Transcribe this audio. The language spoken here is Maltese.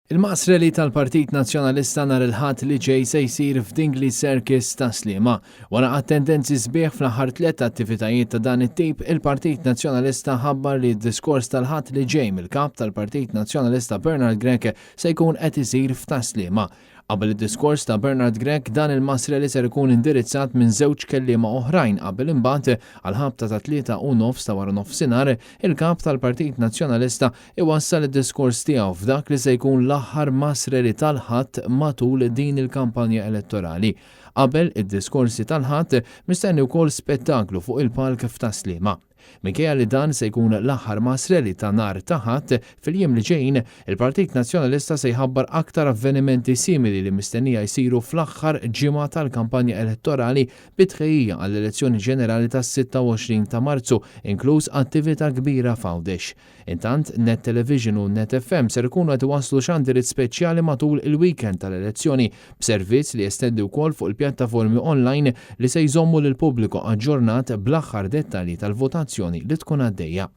Il-Mass Rally tal-Partit Nazzjonalista nhar il-Ħadd li ġej se jsir f'Dingli Circus ta' Sliema. Wara attendenzi sbieħ fl-aħħar tlett attivitajiet ta' dan it-tip, il-Partit Nazzjonalista ħabbar li d-diskors tal-Ħadd li ġej mill-Kap tal-Partit Nazzjonalista Bernard Grech se jkun qed isir f'Tas-Sliema. Qabel id-diskors ta' Bernard Grech, dan il-mass rally ser ikun indirizzat minn żewġ kelliema oħrajn qabel imbagħad, għall-ħabta tat-3:30 ta' waranofsinhar, il-Kap tal-Partit Nazzjonalista iwassal id-diskors tiegħu f'dak li se jkun l-aħħar mass rally tal-Ħadd matul din il-kampanja elettorali. Qabel id-diskorsi tal-Ħadd, mistenni wkoll spettaklu fuq il-palk f'Tas-Sliema. Minkejja li dan se jkun l-aħħar mass rally ta' nhar ta' Ħadd, fil-jiem li ġejjin, il-Partit Nazzjonalista se jħabbar aktar avvenimenti simili li mistennija jsiru fl-aħħar ġimgħa tal-kampanja elettorali bi tħejjija għall-elezzjoni ġenerali tas-26 ta' Marzu, inkluż attività kbira f'Għawdex. Intant, Net Television u Net FM ser ikunu qed iwasslu xandiriet speċjali matul il-weekend tal-elezzjoni, b'servizz li jestendi wkoll fuq il-pjattaformi online li se jżommu lill-pubbliku aġġornat bl-aħħar dettalji tal-votazzjoni li tkun għaddejja.